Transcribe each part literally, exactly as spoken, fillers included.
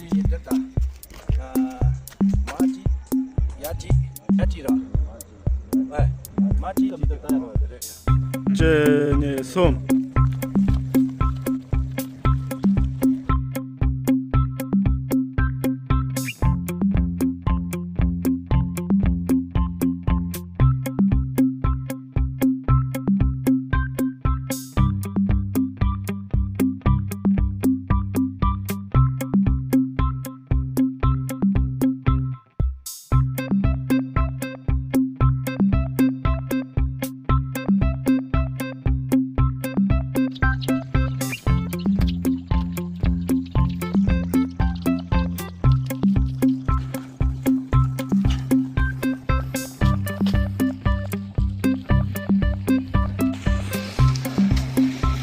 འདི་ལྟར། མ་ཅི། ཡ་ཅི། ཡ་ཅི་ར། ཨེ། མ་ཅི་ལ་མི་འདུག་ད་ཡ་ར་རེད། གཅིག་གཉིས་གསུམ།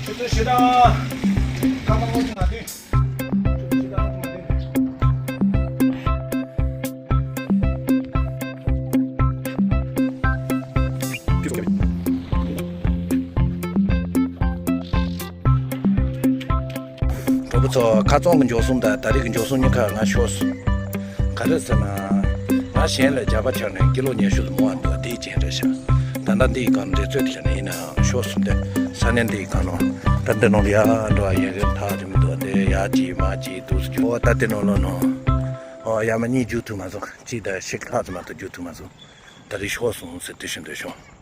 ཆུ་ཚོད་བཞི་དང་སྐར་མ་ལྔ་བཅུ་ང་བདུན། གྲོགས་པོ་ཚོ། ཁ་རྩང་གི་མགྱོགས་སོང་དང་ད་རེས་ཀྱི་མགྱོགས་སོང་གཉིས་ཀ་ང་ཤོར་སོང་། ག་རེ་ཟེར་ན། ང་གཞན་ལ་རྒྱབ་པ་ཆགས་ནས་ཀི་ལོ་ཉི་ཤུ་ལ་མོ་བ་འདུག་དེའི་རྐྱེན་རེད་ཤག་ད་ལྟ་འདི་ཡི་སྒང་འདྲེ་རྩོད་དེ་བྱས་ནས་ཡིན་ནའང་ཤོར་སོང་སྟེ། ས་གནས་འདི་ཡི་སྒང་ནང་ད་འདི་ནང་ལ་ཡ་འགྲོ་བ་ཡིན་རེད་ཐག་རིང་མི་འདུག་དེ་ཡ་གཅིག་མ་གཅིག་འདུག་སེ་འགྱོ་བ་ད་དེ་ནང་ལོགས་ནང་། ཨོ་ཡ་མ་གཉིས་རྒྱུག་ཐུབ་མ་སོང་། གཅིག་དང་ཕྱེད་ཀ་ལྷག་ཙམ་མ་གཏོགས་རྒྱུག་ཐུབ་མ་སོང་། ད་རེས་ཤོར་སོང་ཟེར་དེ་བཞིན་དུ་བྱུང་།